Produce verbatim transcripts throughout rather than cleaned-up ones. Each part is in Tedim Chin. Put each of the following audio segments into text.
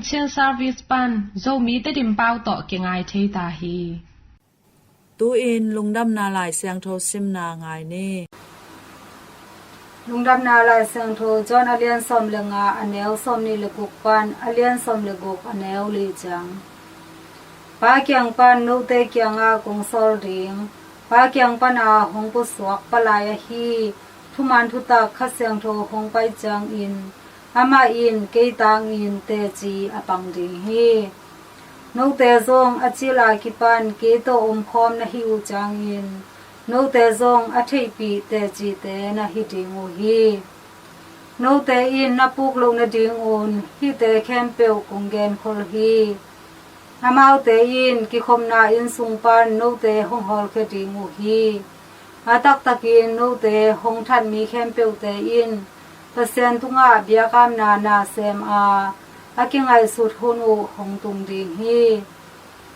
Mission Service pan Zomi Tedim pau tawh kingai thei ta hi. Tu-in Lungdamna Lai Siangtho simna ngai ni. Lungdamna Lai Siangtho John a lian sawm le nga, a neu sawm nih le guk pan a lian sawm le guk, a neu li ciang. Pa kiang pan note kiangah kong sawl ding, Pa kiang pana hong pusuak palai ahi thuman thutak Kha Siangtho hong pai ciangin, amah in kei tangin teci a pang ding hi. Note zong a cil a kipan kei tawh omkhawm na hih uh ciangin, note zong a theihpih tecite na hi ding uh hi. Note in na puk loh nadingun hihte khempeuh kong genkhol hi. Amaute in kikhopna inn sung pan note hong hawlkhia ding uh hi. A taktakin note hong that mi khempeuhte in Pasian tungah biakamna na sem a, a kingaihsut hun uh hong tung ding hi.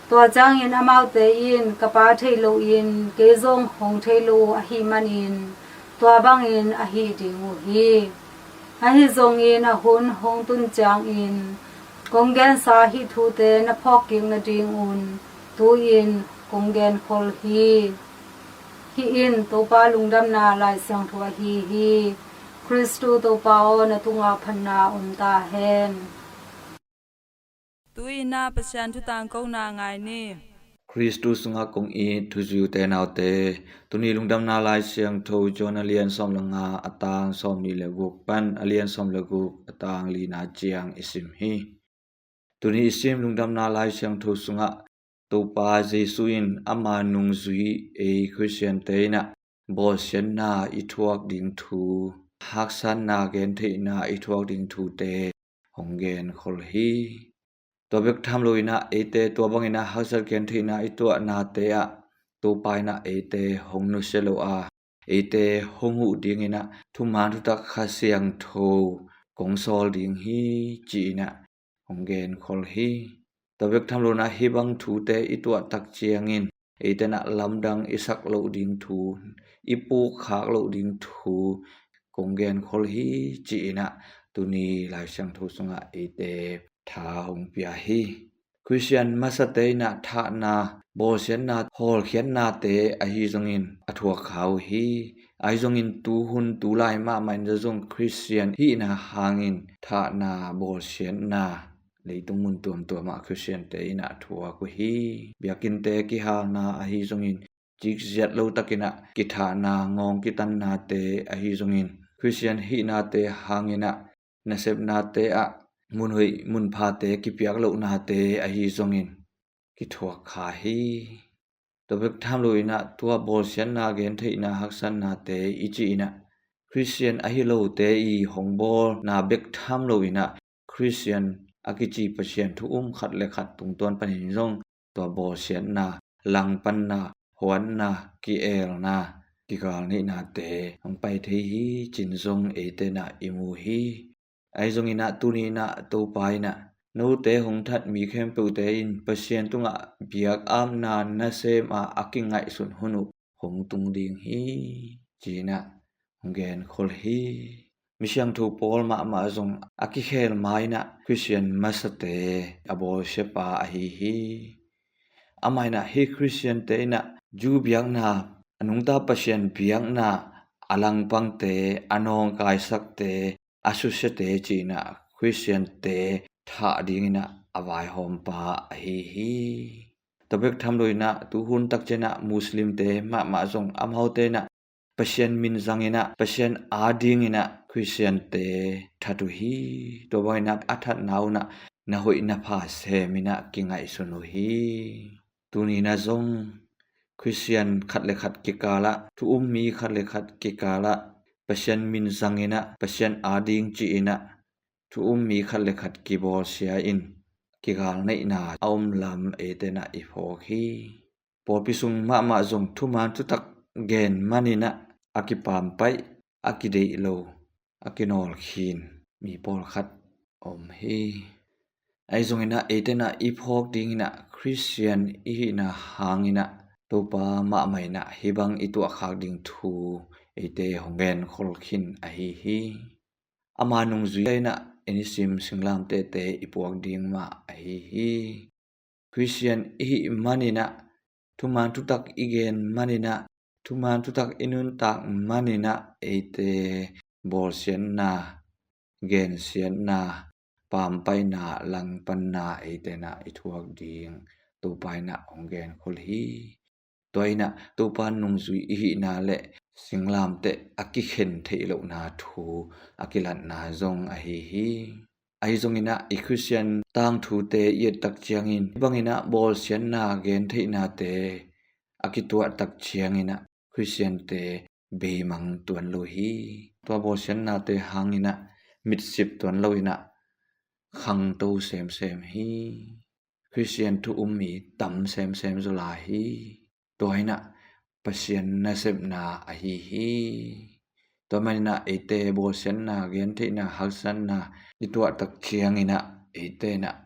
Tua ciangin amaute in ka Pa thei loin kei zong hong thei lo uh ahih manin tua bangin a hih ding uh hi. Ahi zongin a hun hong tun ciangin kong gensa hih thute na phawkkik nadingun tu-in kong genkhol hi. Hih in Topa Lungdamna Lai Siangtho ahi hi. Khristu Topa aw, na tungah phatna om ta hen. Tu-in ah Pasian thu tangkona ngai ni. Khristu sungah kong it thuzui u te nau te, tuni Lungdamna Lai Siangtho John a lian sawm le nga, a tang sawm nih le guk pan a lian sawm le guk, a tang lina ciang i sim hi. Tuni i sim Lungdamna Lai Siangtho sungah Topa Jesu in ama nungzui ei Khristiante in ah bawlsiatna i thuak ding thu, haksatna gentheihna i thuak ding thute hong genkhol hi. Tua bek tham loin ah eite tua bangin ah haksat gentheihna i tuahnate ah Topa in ah eite hong nusia lo a, eite hong huh dingin ah thuman thutak Kha Siangtho kong sawl ding hi, ci-in ah hong genkhol hi. Tua bek tham loin ah hih bang thute i tuah tak ciangin eite in ah lamdang i sak loh ding thu, i pukkhak loh ding thu kong genkhol hi, ci-in ah tuni Lai Siangtho sungah eite tha hong pia hi. Khristian masate in ah thahna, bawlsiatna, hawlkhiatnate ahi zongin a thuak kha uh hi. Ahi zongin tuhun tulai mahmah in zong Khristian hihna hangin thahna, bawlsiatna leitung mun tuamtuamah Khristiante in ah thuak uh hi. Biakinnte kihalna ahi zongin, cikziat lo takin ah kithahna, ngawng kitannate ahi zongin, Khristian hihnate hangin ah nasepnate ah munhoih munphate kipiak lohnate ahi zongin kithuak kha hi. Tua bek tham loin ah tua bawlsiatna gentheihna haksatnate i cih in ah Khristian ahi lote i hong bawlna bek tham loin ah Khristian a kici Pasian thu um khat le khat tungtawn panin zong tua bawlsiatna, langpanna, huatna, ki-elna, kigalneihnate hong pai thei hi, ci-in zong eite in ah i mu hi. Ahi zongin ah tuni in ah Topa in ah note hong that mi khempeuhte in Pasian tungah biakamna nasem a, a kingaihsun hun uh hong tung ding hi, ci-in ah hong genkhol hi. Misiangtho Paul mahmah zong a kikhel ma-in ah Khristian masate a bawlsiapa ahi hi. Amah in ah hih Khristiante in ah Jew biakna, a nungta Pasian biakna, a langpangte, a nawngkaisakte, a susiate ci-in ah Khristiante thah dingin ah a vaihawmpa ahi hi. Tua bek tham loin ah tuhun tak ciangin ah Muslimte mahmah zong amaute in ah Pasian min zangin ah, Pasian adingin ah Khristiante that uh hi. Tua bangin ah a thatna un ah na hoih na pha semin ah kingaihsun uh hi. Tuni in ah zong Khristian khat le khat kikal ah, thu um mi khat le khat kikal ah Pasian min zangin ah, Pasian ading ci-in ah thu um mi khat le khat kibawlsia in kigalneihna a om lam eite in ah i phawk hi. Pawlpi sung mahmah zong thuman thutak gen manin ah a kipaampaih, a kideih lo, a kinawlkhin mi pawlkhat om hi. Ahi zongin ah eite in ah i phawk dingin ah Khristian i hihna hangin ah Topa mahmah in ah hih bang i tuahkhak ding thu eite hong genkhol khin ahi hi. Ama nungzui in ah i nisim singlamtehte i puak ding mah ahi hi. Khristian i hih maninah, thuman thutak i gen maninah, thuman thutak i nuntak maninah, eite bawlsiatna, gensiatna, pampaihna, langpanna eite inah i thuak ding Topa inah hong genkhol hi. Tua inah Topa nungzui i hihna le singlamteh a kikhen theih lohna thu a kilatna zong ahi hi. Ahi zonginah i Khristian tangthute i ettak ciangin, hih banginah bawlsiatna gentheihnate a kituahtak cianginah Khristiante beimang tuan lo hi. Tua bawlsiatnate hanginah mitsip tuan loinah khangto semsem hi. Khristian thu um mi tam semsem zaw lai hi. Tua inah Pasian nasepna ahi hi. Tua maninah eite bawlsiatna, gentheihna, haksatna i tuahtak cianginah eite inah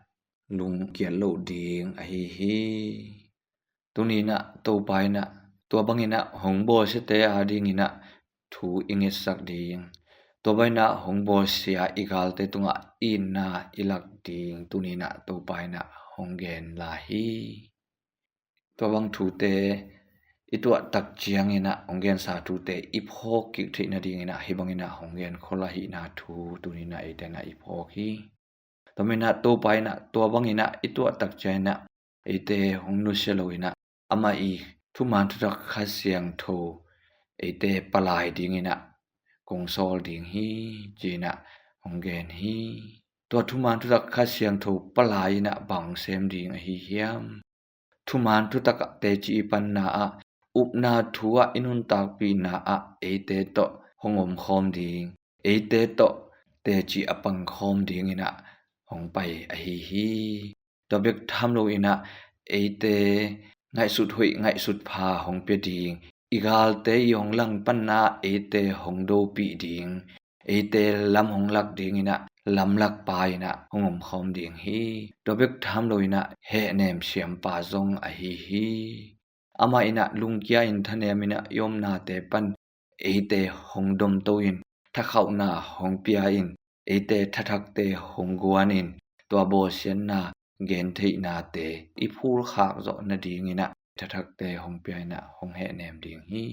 lungkiat loh ding ahi hi. Tuninah Topa inah tua banginah hong bawlsiate adinginah thu i ngetsak ding, tua banginah hong bawlsia i galte tungah itna i lak ding tuninah Topa inah hong gen lai hi. Tua bang thute i tuahtak cianginah hong gensa thute i phawk kik theih nadinginah hih banginah hong genkhol ahihna thu tuninah eite inah i phawk hi. Tua maninah Topa inah tua banginah i tuahtak cianginah eite hong nusia loinah amah i thuman thutak Kha Siangtho eite palai dinginah kong sawl ding hi, ci-inah hong gen hi. Tua thuman thutak Kha Siangtho palai inah bang sem ding ahi hiam? Thuman thutak ah teci i panna ah, upna thu ah i nuntakpihna ah eite tawh hong omkhawm ding, eite tawh teci a pangkhawm dinginah hong pai ahi hi. Tua bek tham loinah eite ngaihsut hoih ngaihsut pha hong pia ding, i galte i hong langpanna eite hong dopih ding, eite lam hong lak dinginah lamlakpa inah hong omkhawm ding hi. Tua bek tham loinah hehnem siampa zong ahi hi. Amah inah lungkia in thanem inah i omnate pan eite hong domto in, thakhauhna hong pia in, eite thathakte hong guan in, tua bawlsiatna gentheihnate i phulkhak zawh nadinginah thathakte hong pia inah hong hehnem ding hi.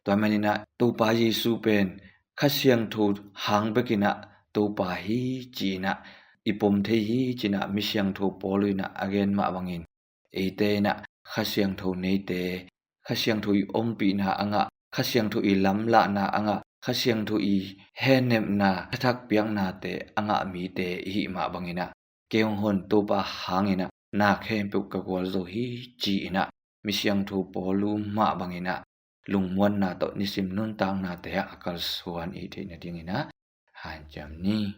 Tua maninah Topa Jesu pen Kha Siangtho hang bekinah Topa hi ci-inah i pom thei hi, ci-inah mi siangtho Paul inah a gen mah bangin eite inah Kha Siangtho neite, Kha Siangtho i ompihna a ngah, Kha Siangtho i lamlahna a ngah, Kha Siangtho i hehnemna, thathak piaknate a ngah mite i hih mah banginah, kei hong hon Topa hanginah na khempeuh ka gualzo hi, ci-inah mi siangtho Paul mah banginah lungmuanna tawh nisim nuntaknate ah a kalsuan i theih nadinginah hanciam ni.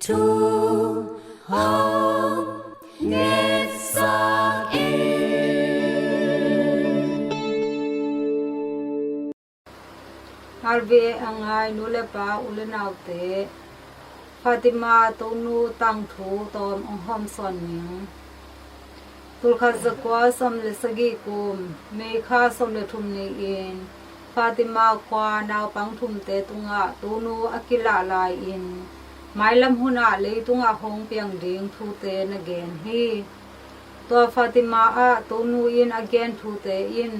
Thu hong ngetsak in. R V A a ngai nu le pa, u le naute, Fatima Tonu tangthu tawm hong hawmsawn ning. Tulkhat zakua sawm le sagih kum, May kha sawm le thum ni-in Fatima khua naupang thumte tungah Tonu a kilah lai-in, mailam hunah leitungah hong piang ding thute na gen hi. Tua Fatima ah Tonu in a gen thute in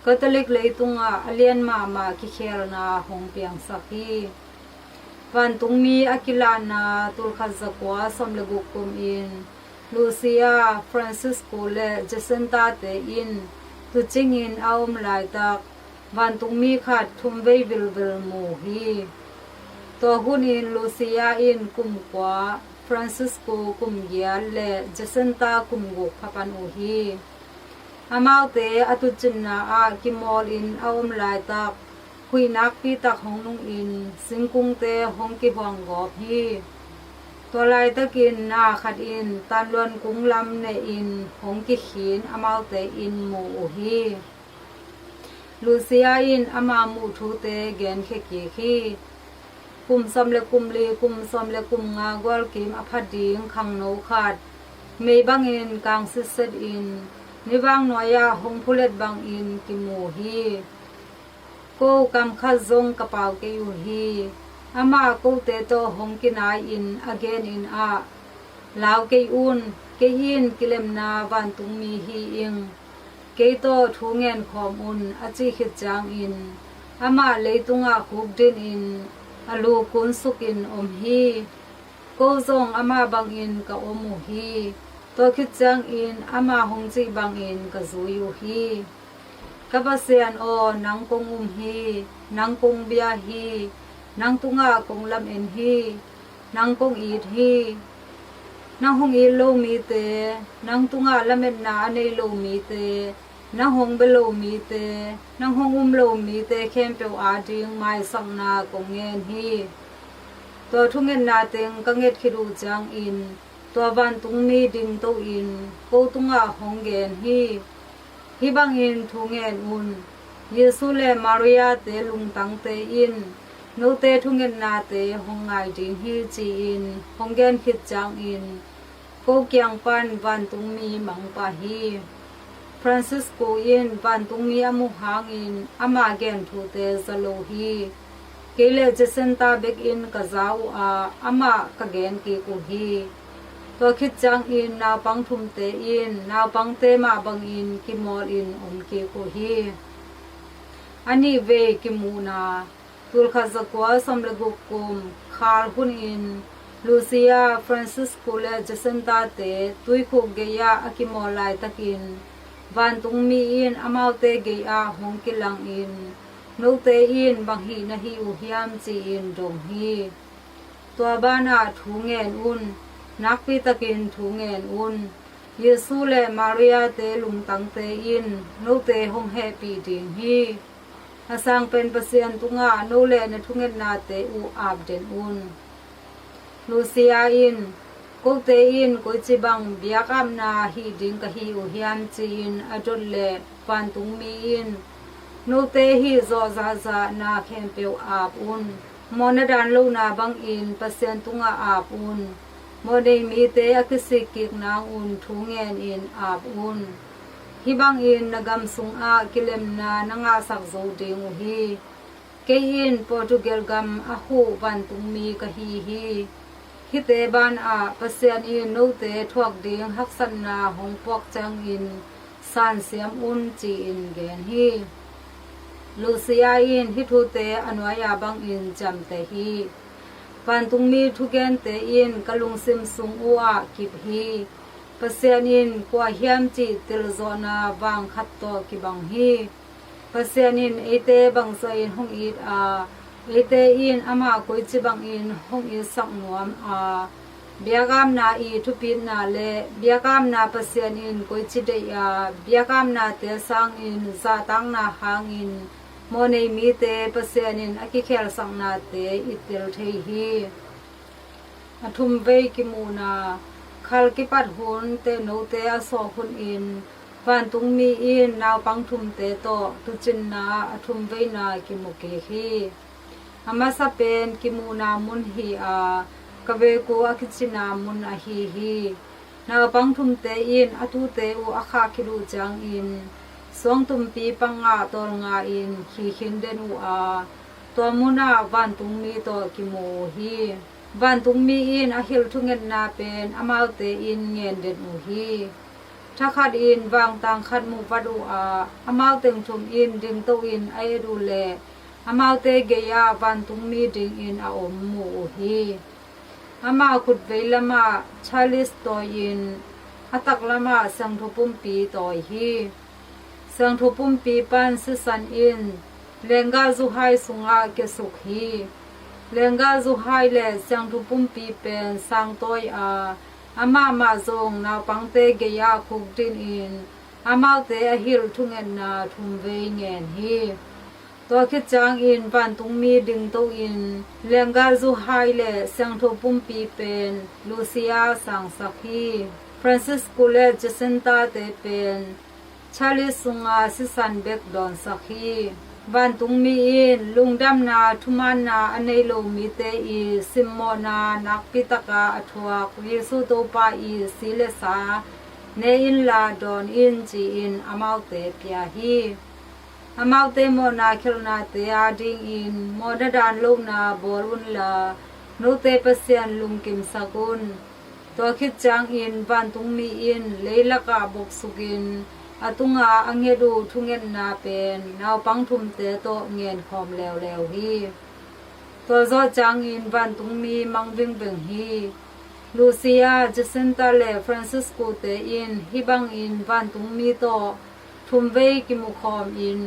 Catholic leitungah a lian mahmah kikhelna hong piangsak hi. Vantungmi a kilahna tulkhat zakua sawm le guk kum in Lucia, Francisco le Jacinta te in tuucingin a om laitak vantungmi khat thumvei vilvil mu hi. Tua hunin Lucia in kum kua, Francisco kum giat le Jacinta kum guk phapan uh hi. Amaute a tuucinna ah kimawlin a om laitak huih nakpi tak hong nungin singkungte hong kihuang gawp hi. Tua laitakin na khat in tanluan kung lam nehin hong kikhin amaute in mu uh hi. Lucia in ama muh thute genkhia kik hi. Kum sawm le kum li, kum sawm le kum nga gualkim a pha ding khangno khat mei bangin kang sitsetin nivang nuai-ah hong phulet bangin kimu hi. Ko kam khat zong ka pau kei uh hi. Amah kote tawh hong kinai-in a genin ah, lau kei un, kei in kilemna vantungmi hi ing, kei tawh thu ngen khawm un, a cih khit ciangin amah leitungah khukdinin a lu kunsukin om hi. Ko zong amah bangin ka om uh hi. Tua khit ciangin ama hong cih bangin ka zui uh hi. Ka Pasian aw, nang kong um hi. Nang kong bia hi. Nang tungah kong lamen hi. Nang kong it hi. Nang hong it lo mite, nang tungah lametna a nei lo mite, nang hong bia lo mite, nang hong um lo mite khempeuh ading maisakna kong ngen hi. Tua thungetna teng ka nget khit uh ciangin tua vantungmi dingto-in ko tungah hong gen hi. Hih bangin thu ngen un. Jesu le Maria te lungtangte in note thungetnate hong ngai ding hi, ci-in hong gen khit ciangin ko kiang pan vantungmi mang pah hi. Francisco in vantungmi a muh hangin ama gen thute za lo hi. Kei le Jacinta bekin ka za uh a, amah ka gen kik uh hi. Tua khit ciangin naupang thumte in naupangte mah bangin kimawlin om kik uh hi. A nih vei kimuhna. Tulkhat zakua sawm le guk kum, khal hunin Lucia, Francisco le Jacinta te tuikhuk gei-ah a kimawl laitakin vantungmi in amaute gei-ah hong kilangin, note in bang hih na hi uh hiam, ci-in dong hi. Tua banah thu ngen un, nakpi takin thu ngen un. Jesu le Maria te lungtangte in note hong hehpih ding hi. A sang pen Pasian tungah no le na thungetnate uh ap den un. Lucia in, kote in koici bang biakapna hih ding ka hi uh hiam, ci-in a dot leh vantungmi in, note hih zawh zahzahna khempeuh ap un. Mawhna dan lohna bangin Pasian tungah ap un. Mawhnei mite a kisik kik nangun thu ngenin ap un. Hih bangin na gam sungah kilemna na ngahsak zo ding uh hi. Kei in Portugal gam a huh vantungmi ka hi hi. Hihte banah Pasian in note thuak ding haksatna hong puak ciangin sansiam un, ci-in gen hi. Lucia in hih thute a nuai-a bangin ciamteh hi. Vantungmi thugente in ka lungsim sung uh ah kip hi. Pasian in kua hiam cih telzawhna vang khat tawh kibang hi. Pasian in eite bangzah in hong it a, eite in amah koici bangin hong itsak nuam a, biakapna i thupitna le biakapna Pasian in koici deih a, biakapnate sangin zahtakna hangin mawhnei mite Pasian in a kikheelsaknate i tel thei hi. A thumvei kimuhna. Khal kipat hun, tehnote a sawh hunin vantungmi in naupang thumte tawh tuucinna a thumveina kimu kik hi. A masa pen kimuhna mun hi a, Kaweku a kicina mun ahi hi. Naupang thumte in a tuute uh a khah khit uh ciangin suangtumpi panga tawlnga-in khi khin den uh a, tua munah vantungmi tawh kimu uh hi. Vantungmi in a hilh thungetna pen amaute in ngen den uh hi. Thakhatin vangtang khat muh vat uh a, amau teng thum in dingto-in a et uh leh amaute gei-ah vantungmi dingin a om mu uh hi. Ama khutvei lamah chalice tawi-in, a taklamah siangtho pumpi tawi hi. Siangtho pumpi pan sisan in lenggah zuhai sungah kiasuk hi. Lenggah zuhai le siangtho pumpi pen sang tawi a, amah mah zong naupangte gei-ah khukdinin amaute a hilh thungetna thumvei ngen hi. Tua khit ciangin vantungmi dingto-in lenggah zuhai le siangtho pumpi pen Lucia sangsak hi. Francisco le Jacinta te pen chalice sunga sisan bek dawnsak hi. Vantungmi in lungdamna thumaanna a nei lo mite i simmawhna nakpitaka a thuak Jesu Topa i si le sa ne inla dawn in, ci-in amaute pia hi. Amaute mawhna khelhnate adingin mawhna daan lohna bawl unla, note Pasian lungkimsak un. Tua khit ciangin vantungmi in leilakah boksukin a tunga a nget uh thungetna pen naupang thumte tawh ngenkhawm leuleu hi. Tua zawh ciangin vantungmi mang vingveng hi. Lucia, Jacinta le Francisco te in hih bangin vantungmi tawh thumvei kimukhawmin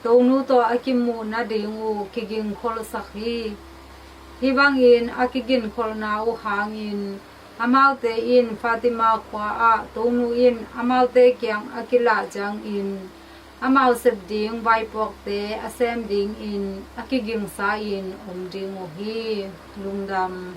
Tonu tawh a kimuh nading uh kigingkholhsak hi. Hih bangin a kiginkholhna uh hangin amaute in Fatima khua-ah Tonu in amaute kiang a kilah ciangin amau sep ding vaipuakte a sem dingin a kigingsa-in om ding uh hi. Lungdam.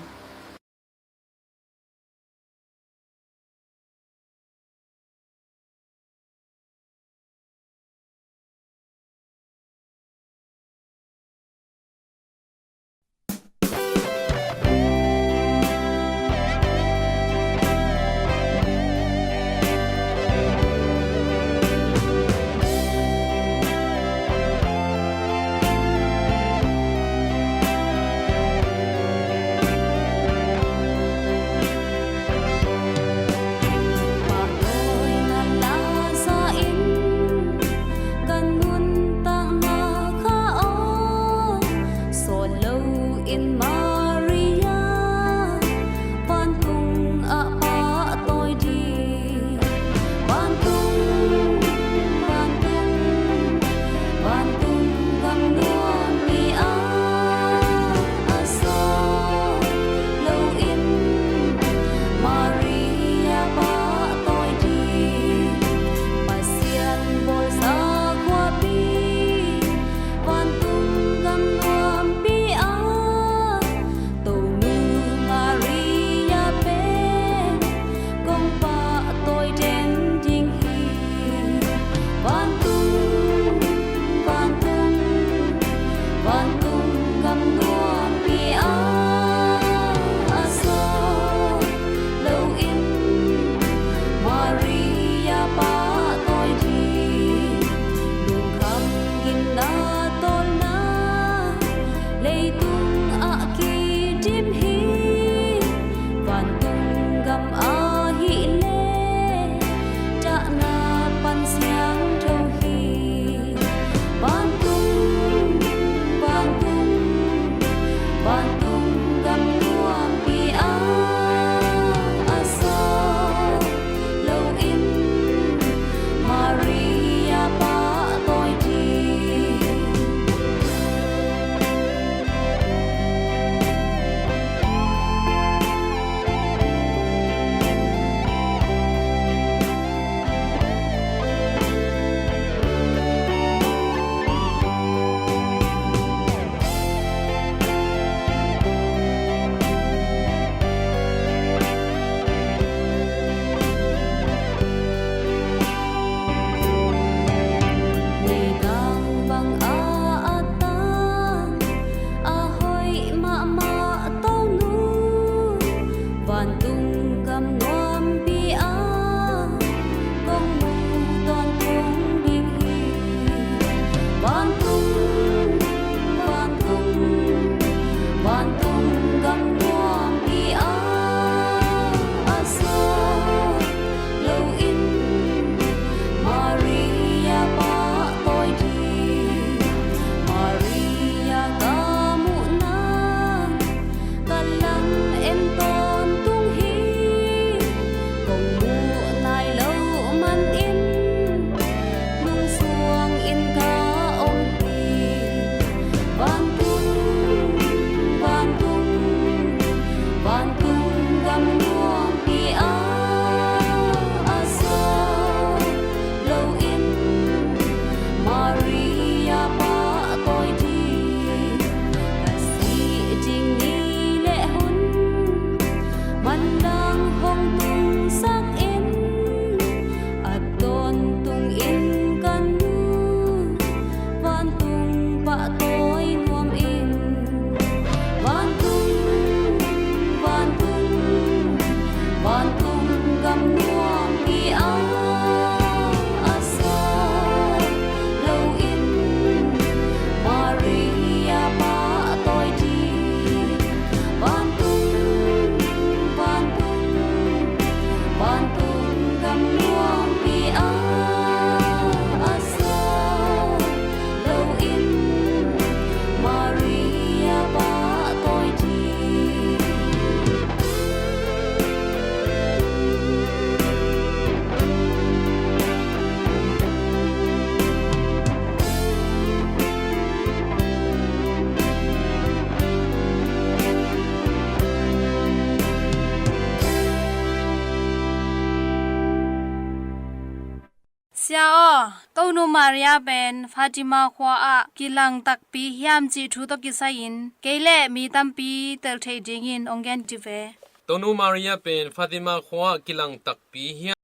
Vantung gam nuampi ah kong muh tawntung ding hi. Vantung, vantung, vantung gam nuampi ah a sawt loin Maria pahtawi ding. Maria ka muhna ka lam en tawntung hi. Kong muh nai lo manin lungsuang in ka om hi. Vantung, vantung, vantung gam nuampi ah a sawt loin Maria pahtawi ding. Ka sih ding ni le hun manlang hong tungsak in, a tawntung in ka nu vantung pahtawi nuam in. Vantung, vantung, vantung gam nuampi ah a sawt loin Maria pahtawi ding. Vantung, vantung, vantung gam nuampi ah a sawt loin Maria pahtawi ding. Sia aw, Tonu Maria pen Fatima khua ah kilang takpi hiam cih thu tawh kisai-in kei le mi tampi tel theih dingin hong gen ci ve. Tonu Maria pen Fatima khua ah kilang takpi hiam?